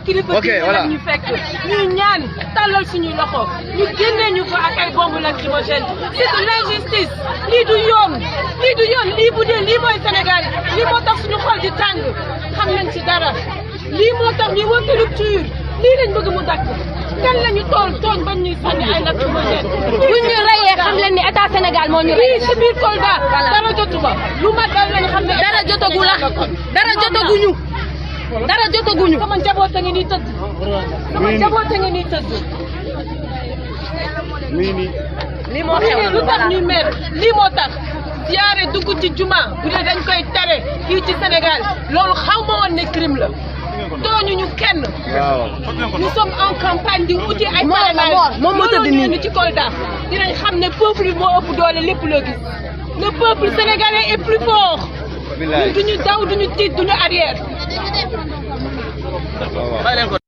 kilifa diine ñu fekk ñuy ñaan tàllal suñuy loxo ñu génnee ñu ko ak ay bombe lacrymogène c'est de l'injustice lii du yoon lii bu dee lii mooy Sénégal lii moo tax suñu xol di tàng xam nañ ci dara lii moo tax ñuy woote rupture lii lañ bëgg mu dakk kan lañu tooñ bañ ñuy sànni ay lacrymogène bu ñu reyee xam leen ni état Sénégal moo ñu rey ci biir Kolda dara jotu ba lu ma dal lañ xam ne dara jotagu la dara jotaguñu sama njaboot a ngi nii tëdd lii moo xew lu tax ñuy mer lii moo tax ziyaare dugg ci juma bu dee dañ koy tere fii ci Sénégal loolu xaw ma woon ne crime la tooñuñu kenn nous sommes en campagne di wuti ay parrainage moom moo tëdd nii ci Kolda dinañ xam ne peuple bi moo ëpp doole lépp loo gis le peuple sénégalais est plus fort ñun duñu daw duñu tiit duñu arrière